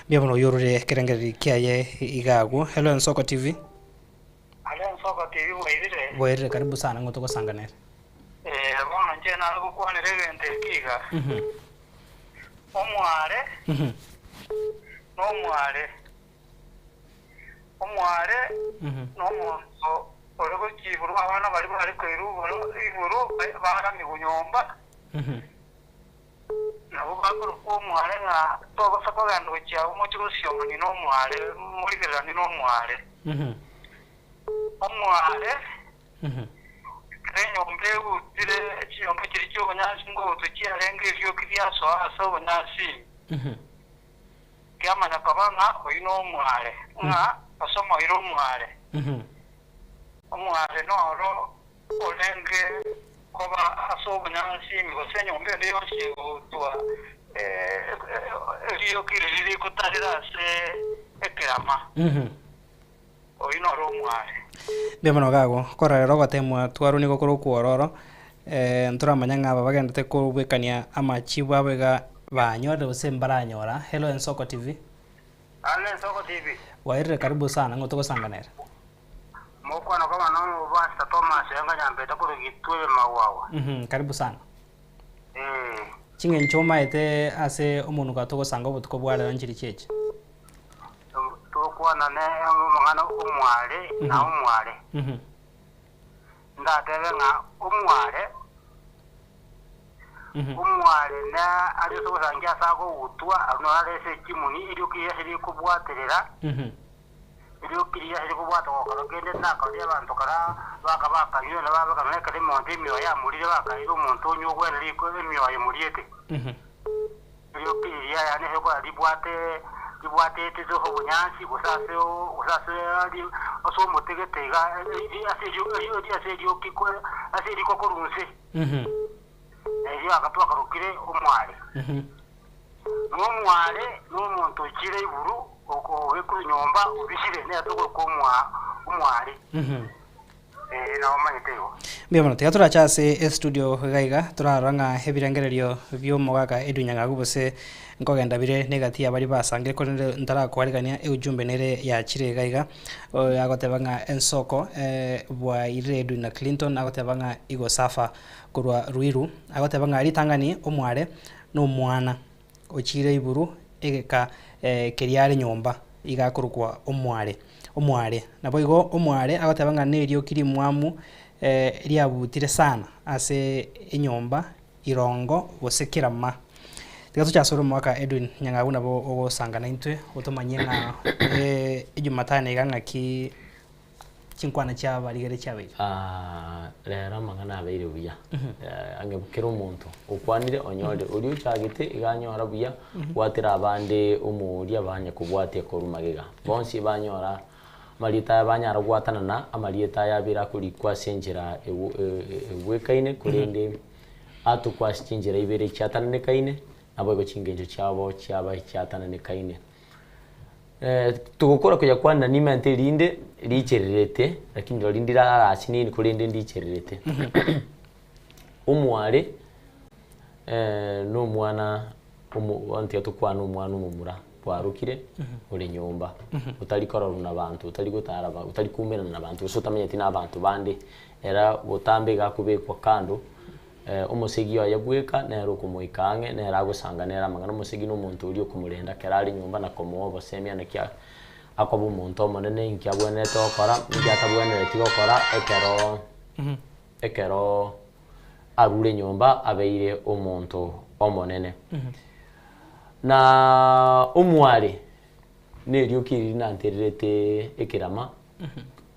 Mbuya mono oyorore ekerengererio kiaye iga agwo. Hello Ensoko TV. Aria ensoko TV bwairire. Bwairire karibu sana ng'o togosanga nere. Eh, bono inche nare gokwanera egento eke iga. Omware, Nomware. Omware nomonto ore gochia igoro abana baria bare koirwa igoro igoro baramigwa nyomba, nabwo bakorokwa omware ng'a togosa kogenda gochia agwo mochie gosiomania nomware, morigereranie nomware. Omware, ekero enyomba egutire, chinyomba chiria chi'obonyansi ngogutwa chiarenge erioki riasoa ase obonyansi ime. Kiamanya koba ng'a oyio nomware, ng'a osomoire omware. Omware noro orenge koba ase obonyansi ime, gose enyomba ende yonsi egotwa erioki riria rigotarera ase ekerama, oyio noro omware. Mbuya mono gago, kororera ogotemwa twarwa nigo kore okwororo, ntoramanya ng'a aba bagenderete kobwekania amachibu abo iga banyorire gose mbaranyora. Hello Ensoko TV. Hello Ensoko TV. Bwairire karibu sana, ng'o togosangana ere? Mokwana kwama no Pastor Thomas Oenga Nyambete korwa Gitwebe Magwagwa. Karibu sana. Eh. Ching'encho omaete ase omonuka togosanga obotuko bwa rero nchiri chiachi? Tokwana ne omong'ana omware na omware. Ndatebe ng'a omware, omware ne are ase ogosangia ase agogutwa, noro are ase echimoni, erioki riria ase rikobwaterera, erioki riria ase rikobwata gokora kende nakoria abanto kara baka bakanywa na babeka nonya ekero emonto emioyo yamorire bakaira omonto onywa ogwene riko emioyo emoriete. Erioki riria yaani ase okora ribwate ribwatete ase obonyansi gose ase gose ase ase omote gete iga ase erio erio ase erioki ase eriko korwa inse. Erio agatwa akarokire omware. Na omware nomonto ochire iguru obekurwe nyomba obisire nere tokoroka omware. Ee, nabo omanyete igo. Mbuya mono, tiga torache ase estudio iga iga torarora ng'a ebirengererio bi'omogaka Edwin Nyang'agu gose nkogenda bire negati ya baria basangire korende ntarakoarigania eujumbe nere yachire iga iga oyo agoteba ng'a ensoko bwairire Edwin na Clinton agoteba ng'a igo suffer korwa Ruiru agoteba ng'a ritang'ani omware na omwana ochiire iburu egeka keria are nyomba iga akorokwa omware. Omware. Naboigo omware agoteba ng'a nerioki rimwamu riabutire sana ase enyomba, irongo gose kerama. Tiga toche ase ore omogaka Edwin Nyang'au nabo ogosanga naintwe otomanyie ng'a ejumatano iga ng'aki chinkwana chia abarigere chiabeire. Rero amang'ana abeire buya, ang'e kera omonto okwanire onyorire, oria ochagete iga anyora buya, bwatera abande omoria banya kobwatia korwa magega. Bonsi banyora amarieta aya banyara gwatanana amarieta aya abere akorikwa ase enchera egwekaine korende atokwa ase chinchera ibere chiatananekaine, naboigo chingencho chiabo chiaba chiatananekaine. Togokora koyakwana nimente erinde richererete, lakini rirorio ndire arasinini korende ndichererete. Omware na omwana omo bono tiga tokwane omwana omomura bwarokire ore nyomba, otari kororwa na banto, otari gotara ba otari koumerana na banto gose otamenyeti na abanto bande, era botambe iga akobekwa kando. Omosegi oye bweka nere okomoika ang'e, nere agosanga nere amang'ana. Omosegi nomonto oria okomorenda ekero are nyomba na komoa obosemia naki akoba omonto omonene, inki abwenerete gokora, inki atabwenereti gokora ekero ekero arure nyomba abeire omonto omonene. Na omware nerioki riria nantererete ekerama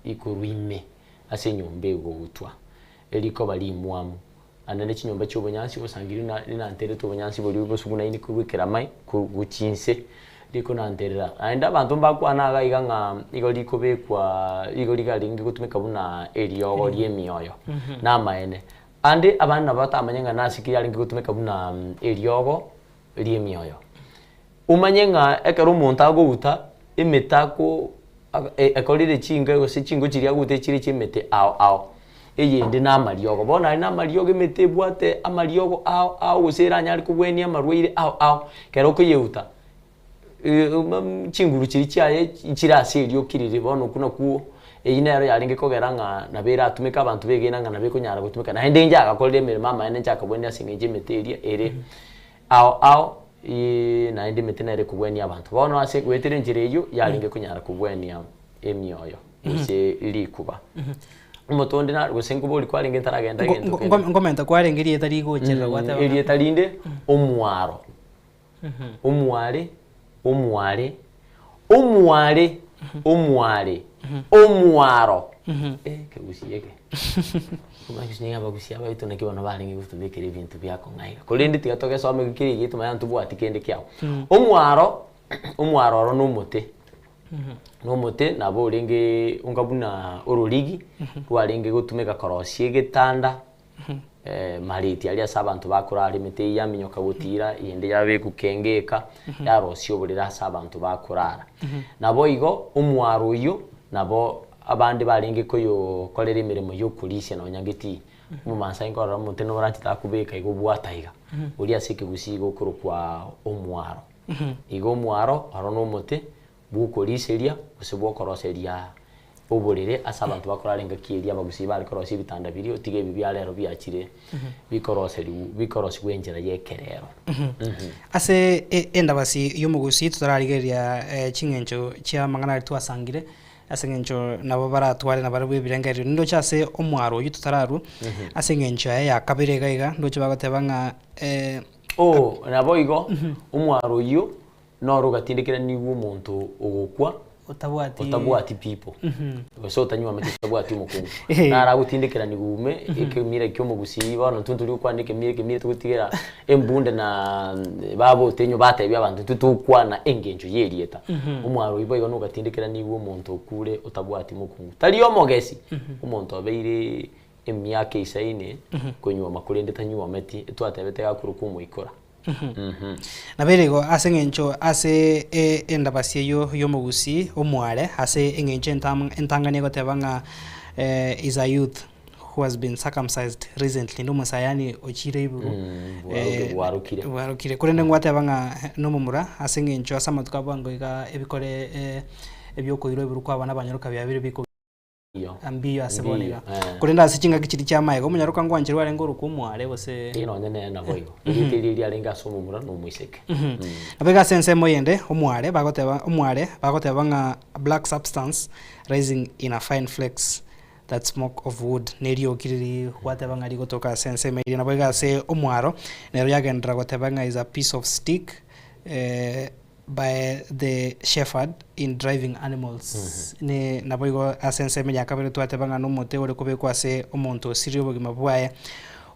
ikorwa ime ase enyomba egogutwa. Erikoba rimwamu, naende ne chinyomba chi'obonyansi obosangiri na rinanterete obonyansi boria bosugunaini korwa ekeramai gochia inse, rikonanterera. Naende abanto mbakwana iga iga ng'a igo rikobekwa igo rigarenge gotumeka buna eriogo ri'emioyo, namaene. Ande abande nabo batamanye ng'a nase ki riarenge gotumeka buna eriogo ri'emioyo. Omanye ng'a ekero omonto agouta emete ako ekorire chinka gose chinko chiria agoute chire chi'emete ao ao, eyende na amariogo. Bono aria na amariogo emete ebwate amariogo ao ao gose eranyare kobwania amarwaire ao ao, ekero okoyeuta chinguru chiria chiaye chire ase erioki riria bono okwo nakwo eywo nero yarenge kogera ng'a nabo eratumeke abanto begena ng'a nabo ekonyara gotumeka. Naende inche agakorire emeremo amaene inche akabwania ase eng'encho emete eria ere ao ao. Naende emete nere ekobwania abanto. Bono ase goetera enchera eyio yarenge konyara kobwania emioyo gose rikuba. Omote onde naro gose nkobori kwarenge ntaragenda egento kende. Nkomenta kwarenge erieta rigocherera gwateba ng'a. Erieta rinde omwaro. Omware, omware, omware, omware, omwaro. Eh, ekegusii eke. Omanyete ng'a abagusii abaito naki bono barenge gotobekera ebinto biakong'a iga. Korende tiga togesome kere iga etumanye ntobwati kende kiabo. Omwaro, omwaro oro na omote, na omote nabo orenge onga buna ororigi, rwarenge gotumeka korosia egetanda, mareti aria ase abanto bakorara emete eyio yaminyoka gotira, eyende yabekwa kengeka, yarosia oborere ase abanto bakorara. Naboigo omwaro oyio, nabo abande barenge koyokorera emeremo ya okorisia nonya ngeti, omomaasai nkorora omonto noranchete akobeka iga obwata iga, oria ase ekegusii iga okorokwa omwaro. Igo omwaro oro na omote bw'okoriseria gose bw'okoroseria oborere ase abanto bakorara engaki eria abagusii bare korosia ebitanda biria otige ebi bia rero biachire bikoroseriwu bikorosigwa enchera y'ekerero. Ase endabasi y'omogusii totararigereria ching'encho chi'amang'ana aria twasangire, ase eng'encho nabo baratware nabarabwo ebirengererio. Nindoche ase omwaro oyio totararwa, ase eng'encho yaye ya kabere iga iga, ndoche bagoteba ng'a Oh, naboigo, omwaro oyio noro ogatindekeranigwa omonto ogokwa Otabwati otabwati people gose otanywometi otabwati omokungu Eh. naro agotindekeranigwa ime ekemira kia omogusii bono intwe ntori gokwana ekemira ekemira togotigera embunde na baba otenyo batebia abanto intwe togokwana engencho ya erieta. Omwaro oyio boigo nogatindekeranigwa omonto okure otabwati mokungu tari omogesi omonto obeire emiaka eisaine konywoma korende tanywometi etwatebete gakorokwa omoikora. Nabo ere igo ase eng'encho ase endabasi eyio y'omogusii omware ase eng'encho entang'ani egoteba ng'a is a youth who has been circumcised recently ndi omosae yaani ochire iburu bwarokire. bwarokire korende ngwateba ng'a nomomura ase eng'encho ase amatuko a bwango iga ebikore ebiokoirwa iburu kwabana abanyaroka biabire biko. Mbiyo ase bono iga. Korende ase chingaki chiria chi'amaega, omonyaroka ngwancherwe arenge orokwa omware gose. Eye nonye nere naboigo. Erieta erio riarenge ase omomura na omoiseke. Nabo iga ase ensemo eyende, omware bagoteba omware bagoteba ng'a black substance rising in a fine flakes that smoke of wood nerioki riria gwateba ng'a rigotoka ase ensemo eria. Nabo iga ase omwaro nero yagenderera goteba ng'a is a piece of stick by the shepherd in driving animals. Ne naboigo ase ensemo ya kabere twateba ng'a nomote ore kobekwa ase omonto osirie obogima bwaye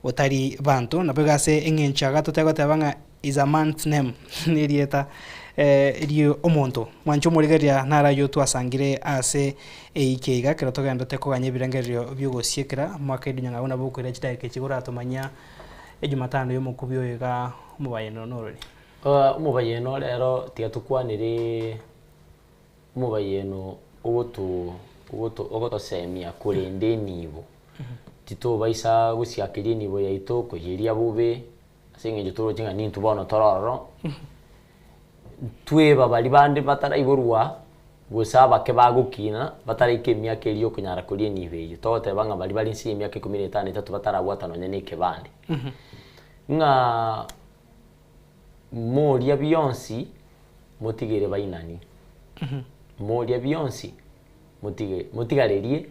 otari banto. Naboigo ase eng'encho ya gatato egoteba ng'a is a man's name nerieta rio omonto. Mwanche omorigereria naro ayio twasangire ase eiki iga ekero togenderete koganya ebirengererio biogosiekera mwaka edinyang'au nabo okoira chidakika echi koratomanyia ejumatano yomokubi oyo iga omobayeno norori. Omobayeno rero tiga tokwanere omobayeno ogoto ogoto ogotosemia korenda enibo, titobaisa gosiakeria enibo yaito koyeria bobe ase eng'encho toroche ng'a nintwe bono tore ororo, ntweba baria bande bataraiborwa gose abake bagokina bataraika emiaka eria okonyara koria enibo eyio, togoteba ng'a baria bare inse ya emiaka ikomi na etano etato batarabwata nonye na ekebande. Ng'a. Moria bionsi, motigere bainani. Moria bionsi, motige motigarerie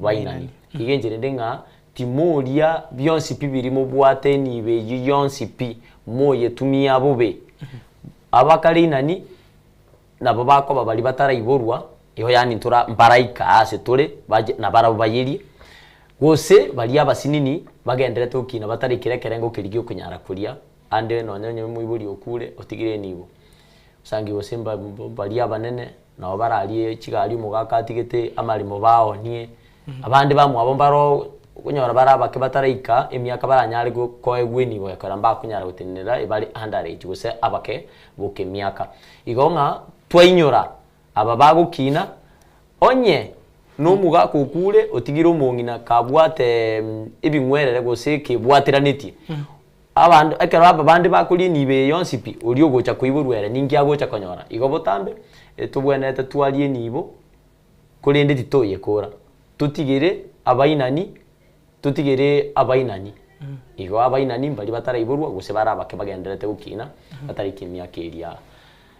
bainani. Iga enchera ende ng'a timoria bionsi pi biria mobwate enibo eyio yonsi pi, moyetumia bobe. Abakare inani, nabo bakoba baria bataraiborwa, igo yaani ntora mbaraika ase tore, bache nabarabwo bayerie, gose baria abasinini bagenderete gokina bataraikera ekerengo keria giokonyara koria, ande nonye onye omoibori okure otigire enibo. Osangi gose mba baria abanene nabo bararie chigari omogaka atigete amaremo baonie, abande bamwabo mbaro okonyora bare abake bataraika emiaka baranyare go koegwa enibo ekero mbakonyara gotenenera ebare under age gose abake boka emiaka. Igo ng'a twainyora aba bagokina, onye nomogaka okure otigire omong'ina kabwate ebing'werere gose kebwateranetie, abanto ekero aba bande bakoria enibo eye yonsi pi, oria ogocha koiborwa ere ninki agocha konyora? Igo botambe, etobwenerete twarie enibo korende titoyekora, totigere abainani, totigere abainani. Igo abainani mbaria bataraiborwa gose bare abake bagendererete gokina, bataraika emiaka eria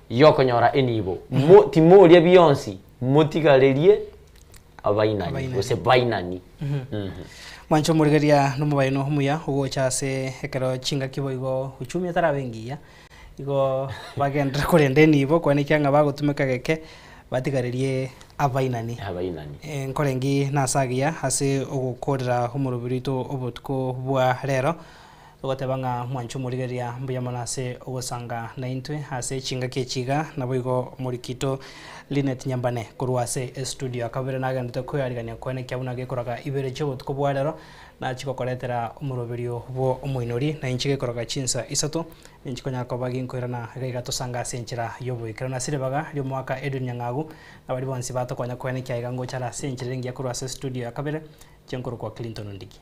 yokonyora enibo. Mo timoria bionsi, motigarerie abainani gose bainani. Mwanche omorigereria nomobayeno omuya ogocha ase ekero chingaki boigo uchumi etarabe engiya, igo bagenderere korenda enibo koenekia ng'a bagotumeka geke batigarerie abainani. Abainani. Nkorengi nase agiya ase ogokorera omoroberi oito obotuko bwa rero, togoteba ng'a mwanche omorigereria mbuya mono ase ogosanga naintwe ase chingaki echi iga, naboigo omorikito Linet Nyambane korwa ase estudio akabere nagenderete koyarigania koenekia buna gekoraga ibere chi'obotuko bwa rero, nachie gokoretera omoroberio bwo omoinori, na inche gekoraga chinsa isato, ninche konyara koba ginkoirana iga iga tosange ase enchera y'oboikeranu. Ase ribaga ri'omogaka Edwin Nyang'agu, na baria bonsi batokonya koenekia iga ngocha are ase enchera engiya korwa ase estudio ya kabere, inche nkorokwa Clinton Ondigi.